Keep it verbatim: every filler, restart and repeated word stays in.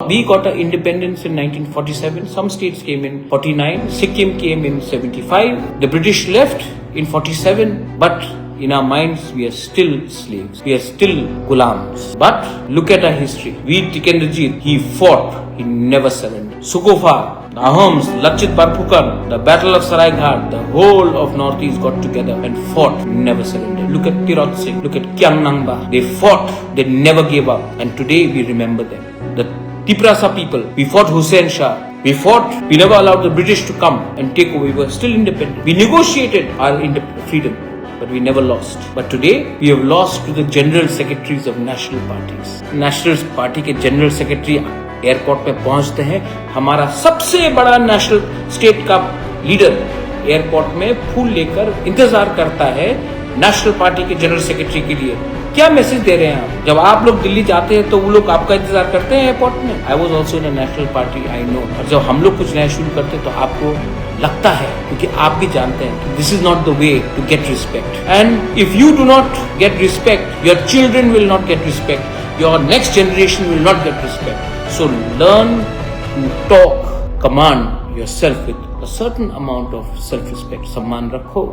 We got our independence in nineteen forty-seven. Some states came in forty-nine. Sikkim came in seventy-five. The British left in forty-seven. But in our minds, we are still slaves. We are still gulams. But look at our history. Veer Tikendrajit, he fought. He never surrendered. Sukhothai, the Ahoms, Lachit Borphukan, the Battle of Saraighat, the whole of Northeast got together and fought, never surrendered. Look at Tirot Singh, look at Khiang Nangba. They fought, they never gave up. And today we remember them. The Tiprasa people, we fought Hussein Shah. We fought, we never allowed the British to come and take over. We were still independent. We negotiated our inde- freedom, but we never lost. But today, we have lost to the general secretaries of national parties. National party के general secretary airport पे पहुंचते हैं, हमारा सबसे बड़ा national state का leader airport में फूल लेकर इंतजार करता है नेशनल पार्टी के जनरल सेक्रेटरी के लिए। क्या मैसेज दे रहे हैं आप? जब आप लोग दिल्ली जाते हैं तो वो लोग आपका इंतजार करते हैं एयरपोर्ट में? I was also in a national party, I know. और जब हम लोग कुछ नया शुरू करते हैं तो आपको लगता है, क्योंकि आप भी जानते हैं, this is not the way to get respect. And if you do not get respect, your children will not get respect. Your next generation will not get respect. So learn to talk, command yourself with a certain amount of self-respect. सम्मान रखो।